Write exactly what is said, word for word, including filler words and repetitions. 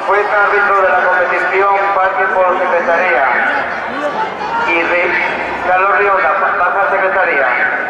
Juez árbitro de la competición, pase por secretaría. Y re-, Carlos Rionda, pa-, pasa a secretaría.